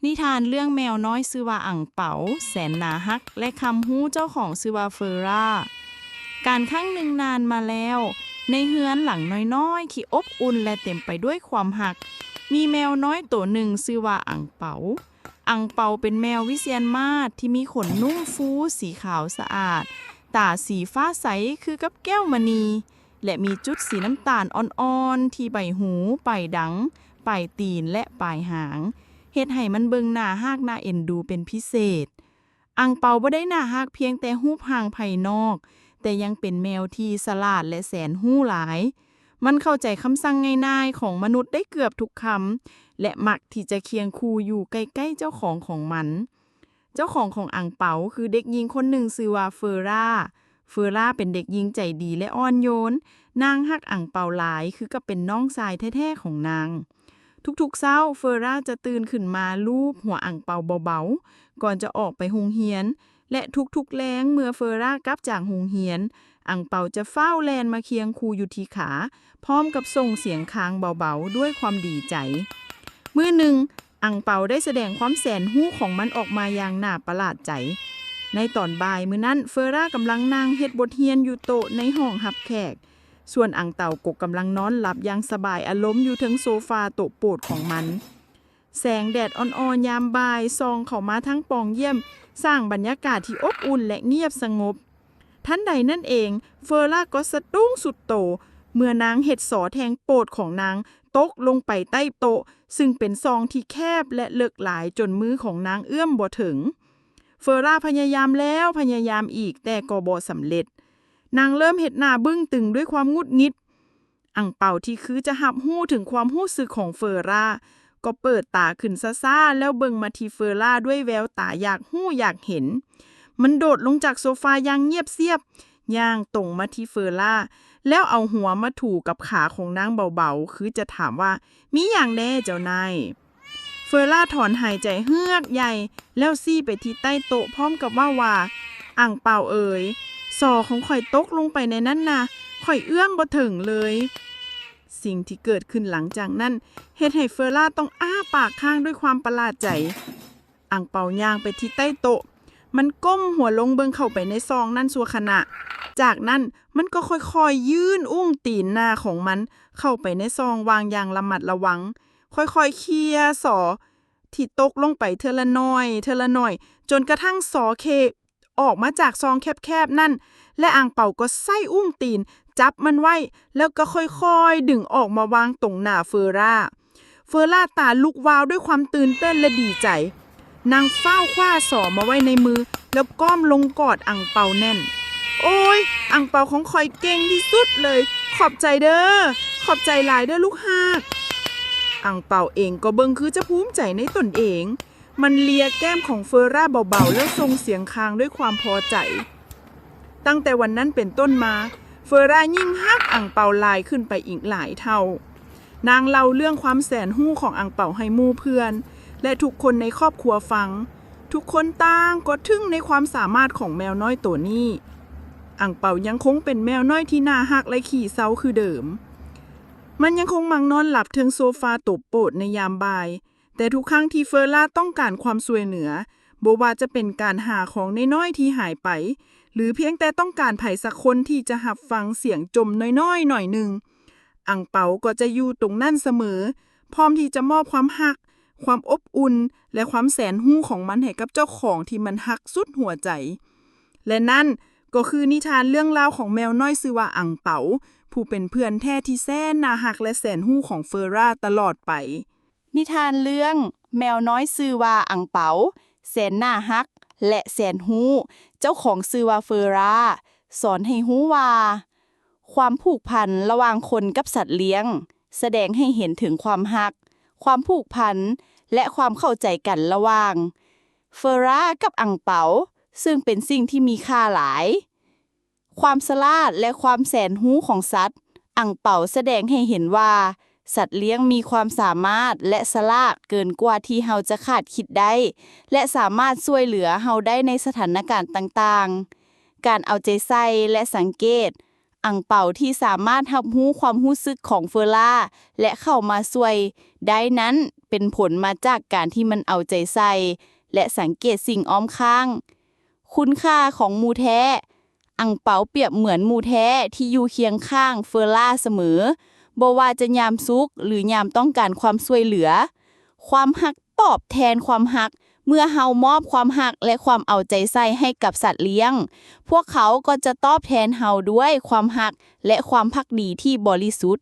ນິທານເລື່ອງແມວນ້ອຍຊື່ວ່າອັງເປົາ ແສນໜ້າຮັກ ແລະ ຄຳຮູ້ເຈົ້າຂອງຊື່ວ່າເຟີຣາ. ການຄັ້ງໜຶ່ງນານມາແລ້ວ, ໃນເຮືອນຫຼັງນ້ອຍໆທີ່ອົບອຸ່ນ ແລະ ເຕັມໄປດ້ວຍຄວາມຮັກ, ມີແມວນ້ອຍໂຕໜຶ່ງຊື່ວ່າອັງເປົາ. ອັງເປົາເປັນແມວວິຊຽນມາດທີ່ມີຂົນນຸ້ມຟູ ສີຂາວສະອາດ, ຕາສີຟ້າໃສຄືກັບແກ້ວມະນີ ແລະ ມີຈຸດສີນ້ຳຕານອ່ອນໆທີ່ໃບຫູ, ປາຍດັງ, ປາຍຕີນ ແລະ ປາຍຫາງ, ເຮັດໃຫ້ມັນເບິ່ງໜ້າຮັກໜ້າເອັນດູເປັນພິເສດ. ອັງເປົາບໍ່ໄດ້ໜ້າຮັກພຽງແຕ່ຮູບຮ່າງພາຍນອກ, ແຕ່ຍັງເປັນແມວທີ່ສະຫຼາດ ແລະ ແສນຮູ້ຫຼາຍ. ມັນເຂົ້າໃຈຄຳສັ່ງງ່າຍໆຂອງມະນຸດໄດ້ເກືອບທຸກຄຳ ແລະ ມັກທີ່ຈະຄຽງຄູ່ຢູ່ໃກ້ໆເຈົ້າຂອງຂອງມັນ. ເຈົ້າຂອງຂອງອັງເປົາຄືເດັກຍິງຄົນໜຶ່ງຊື່ວ່າເຟີຣາ. ເຟີຣາເປັນເດັກຍິງໃຈດີ ແລະ ອ່ອນໂຍນ. ນາງຮັກອັງເປົາຫຼາຍ ຄືກັບເປັນນ້ອງຊາຍແທ້ໆຂອງນາງ. ທຸກໆເຊົ້າ, ເຟີຣາຈະຕື່ນຂຶ້ນມາລູບຫົວອັງເປົາເບົາໆ ກ່ອນຈະອອກໄປໂຮງຮຽນ ແລະ ທຸກໆແລງເມື່ອເຟີຣາກັບຈາກໂຮງຮຽນ, ອັງເປົາຈະຟ້າວແລ່ນມາຄຽງຄູ່ຢູ່ທີ່ຂາ ພ້ອມກັບສົ່ງສຽງຄາງເບົາໆດ້ວຍຄວາມດີໃຈ. ມື້ໜຶ່ງ, ອັງເປົາໄດ້ສະແດງຄວາມແສນຮູ້ຂອງມັນອອກມາຢ່າງໜ້າປະຫຼາດໃຈ. ໃນຕອນບ່າຍມື້ນັ້ນ, ເຟີຣາກຳລັງນັ່ງເຮັດບົດຮຽນຢູ່ໂຕະໃນຫ້ອງຮັບແຂກ, ສ່ວນອັງເປົາກໍກຳລັງນອນຫຼັບຢ່າງສະບາຍອາລົມຢູ່ເທິງໂຊຟາໂຕະໂປດຂອງມັນ. ແສງແດດອ່ອນໆຍາມບ່າຍສ່ອງເຂົ້າມາທາງປ່ອງຢ້ຽມ, ສ້າງບັນຍາກາດທີ່ອົບອຸ່ນ ແລະ ງຽບສະຫງົບ. ທັນໃດນັ້ນເອງ, ເຟີຣາກໍສະດຸ້ງສຸດໂຕ ເມື່ອນາງເຫັນສໍແທ່ງໂປດຂອງນາງຕົກລົງໄປໃຕ້ໂຕະ, ຊຶ່ງເປັນຊ່ອງທີ່ແຄບ ແລະ ເລິກຫຼາຍຈົນມືຂອງນາງເອື້ອມບໍ່ເຖິງ. ເຟີຣາພະຍາຍາມແລ້ວພະຍາຍາມອີກ, ແຕ່ກໍບໍ່ສຳເລັດ. ນາງເລີ່ມເຮັດໜ້າບຶ້ງຕຶງດ້ວຍຄວາມຫງຸດຫງິດ. ອັງເປົາທີ່ຄືຈະຮັບຮູ້ເຖິງຄວາມຮູ້ສຶກຂອງເຟີຣາ ກໍເປີດຕາຂຶ້ນຊ້າໆ ແລ້ວເບິ່ງມາທີ່ເຟີຣາດ້ວຍແວວຕາຢາກຮູ້ຢາກເຫັນ. ມັນໂດດລົງຈາກໂຊຟາຢ່າງງຽບສຽບ, ຍ່າງຕົງມາທີ່ເຟີຣາ ແລ້ວເອົາຫົວມາຖູກັບຂາຂອງນາງເບົາໆ ຄືຈະຖາມວ່າ, ມີຫຍັງແດ່ເຈົ້ານາຍ? ເຟີຣາຖອນຫາຍໃຈເຮືອກໃຫຍ່ ແລ້ວຊີ້ໄປທີ່ໃຕ້ໂຕະພ້ອມກັບເວົ້າວ່າ, ອັງເປົາເອີຍ, ສໍຂອງຂ້ອຍຕົກລົງໄປໃນນັ້ນນະ, ຂ້ອຍເອື້ອມບໍ່ເຖິງເລີຍ. ສິ່ງທີ່ເກີດຂຶ້ນຫຼັງຈາກນັ້ນ ເຮັດໃຫ້ເຟີຣາຕ້ອງອ້າປາກຄ້າງດ້ວຍຄວາມປະຫຼາດໃຈ. ອັງເປົາຍ່າງໄປທີ່ໃຕ້ໂຕະ. ມັນກົ້ມຫົວລົງເບິ່ງເຂົ້າໄປໃນຊ່ອງນັ້ນຊົ່ວຂະນະ. ຈາກນັ້ນມັນກໍຄ່ອຍໆຍື່ນອຸ້ງຕີນໜ້າຂອງມັນເຂົ້າໄປໃນຊ່ອງວ່າງຢ່າງລະມັດລະວັງ, ຄ່ອຍໆເຄຍສໍທີ່ຕົກລົງໄປເທື່ອລະໜ້ອຍ, ເທື່ອລະໜ້ອຍ, ຈົນກະທັ່ງສໍເຄ ອອກມາຈາກຊ່ອງແຄບໆນັ້ນ ແລະ ອັງເປົາກໍໃຊ້ອຸ້ງຕີນຈັບມັນໄວ້ ແລ້ວກໍຄ່ອຍໆດຶງອອກມາວາງຕົງໜ້າເຟີຣາ. ເຟີຣາຕາລຸກວາວດ້ວຍຄວາມຕື່ນເຕັ້ນ ແລະ ດີໃຈ. ນາງຟ້າວຄວ້າສໍມາໄວ້ໃນມື ແລ້ວກ້ອມລົງກອດອັງເປົາແໜ້ນ. ໂອ້ຍ, ອັງເປົາຂອງຂ້ອຍເກັ່ງທີ່ສຸດເລີຍ. ຂອບໃຈເດີ້. ຂອບໃຈຫຼາຍເດີ້ລູກຮັກ. ອັງເປົາເອງກໍເບິ່ງຄືຈະພູມໃຈໃນຕົນເອງ. ມັນເລຍແກ້ມຂອງເຟີຣາເບົາໆ ແລ້ວສົ່ງສຽງຄາງດ້ວຍຄວາມພໍໃຈ. ຕັ້ງແຕ່ວັນນັ້ນເປັນຕົ້ນມາ, ເຟີຣາຍິ່ງຮັກອັງເປົາຫຼາຍຂຶ້ນໄປອີກຫຼາຍເທົ່າ. ນາງເລົ່າເລື່ອງຄວາມແສນຮູ້ຂອງອັງເປົາໃຫ້ໝູ່ເພື່ອນ ແລະ ທຸກຄົນໃນຄອບຄົວຟັງ. ທຸກຄົນຕ່າງກໍທຶ່ງໃນຄວາມສາມາດຂອງແມວນ້ອຍໂຕນີ້. ອັງເປົາຍັງຄົງເປັນແມວນ້ອຍທີ່ໜ້າຮັກ ແລະ ຂີ້ເຊົາຄືເດີມ. ມັນຍັງຄົງມັກນອນຫຼັບເທິງໂຊຟາໂຕໂປດໃນຍາມບ່າຍ. ແຕ່ທຸກຄັ້ງທີ່ເຟີຣາຕ້ອງການຄວາມຊ່ວຍເຫຼືອ, ບໍ່ວ່າຈະເປັນການຫາຂອງນ້ອຍໆທີ່ຫາຍໄປ ຫຼື ພຽງແຕ່ຕ້ອງການໃຜສັກຄົນທີ່ຈະຮັບຟັງສຽງຈົ່ມນ້ອຍໆໜ້ອຍໜຶ່ງ, ອັງເປົາກໍຈະຢູ່ຕົງນັ້ນສະເໝີ, ພ້ອມທີ່ຈະມອບຄວາມຮັກ, ຄວາມອົບອຸ່ນ ແລະ ຄວາມແສນຮູ້ຂອງມັນໃຫ້ກັບເຈົ້າຂອງທີ່ມັນຮັກສຸດຫົວໃຈ. ແລະ ນັ້ນກໍຄືນິທານເລື່ອງລາວຂອງແມວນ້ອຍຊື່ວ່າອັງເປົາ, ຜູ້ເປັນເພື່ອນແທ້ທີ່ແສນໜ້າຮັກ ແລະ ແສນຮູ້ຂອງເຟີຣາຕະຫຼອດໄປ. ນິທານເລື່ອງແມວນ້ອຍຊື່ວ່າອັງເປົາ ແສນໜ້າຮັກ ແລະ ແສນຮູ້. ເຈົ້າຂອງຊື່ວ່າເຟີຣາ. ສອນໃຫ້ຮູ້ວ່າ ຄວາມຜູກພັນລະຫວ່າງຄົນກັບສັດລ້ຽງ ສະແດງໃຫ້ເຫັນເຖິງຄວາມຮັກ, ຄວາມຜູກພັນ ແລະ ຄວາມເຂົ້າໃຈກັນລະຫວ່າງເຟີຣາກັບອັງເປົາ, ເຊິ່ງເປັນສິ່ງທີ່ມີຄ່າຫຼາຍ. ຄວາມສະຫຼາດ ແລະ ຄວາມແສນຮູ້ຂອງສັດ, ອັງເປົາສະແດງໃຫ້ເຫັນວ່າ ສັດລ້ຽງມີຄວາມສາມາດ ແລະ ສະຫຼາດເກີນກວ່າທີ່ເຮົາຈະຄາດຄິດໄດ້ ແລະ ສາມາດຊ່ວຍເຫຼືອເຮົາໄດ້ໃນສະຖານະການຕ່າງໆ. ການເອົາໃຈໃສ່ ແລະ ສັງເກດ ອັງເປົາທີ່ສາມາດຮັບຮູ້ຄວາມຮູ້ສຶກຂອງເຟີລາ ແລະ ເຂົ້າມາຊ່ວຍໄດ້ນັ້ນ ເປັນຜົນມາຈາກການທີ່ມັນເອົາໃຈໃສ່ ແລະ ສັງເກດສິ່ງອ້ອມຂ້າງ. ຄຸນຄ່າຂອງໝູ່ແທ້. ອັງເປົາປຽບເໝືອນໝູ່ແທ້ທີ່ຢູ່ຄຽງຂ້າງເຟີລາສະເໝີ, ບໍ່ວ່າຈະຍາມສຸກ ຫຼື ຍາມຕ້ອງການຄວາມຊ່ວຍເຫຼືອ. ຄວາມຮັກຕອບແທນຄວາມຮັກ. ເມື່ອເຮົາມອບຄວາມຮັກ ແລະ ຄວາມເອົາໃຈໃສ່ໃຫ້ກັບສັດລ້ຽງ, ພວກເຂົາກໍຈະຕອບແທນເຮົາດ້ວຍຄວາມຮັກ ແລະ ຄວາມພັກດີທີ່ບໍລິສຸດ.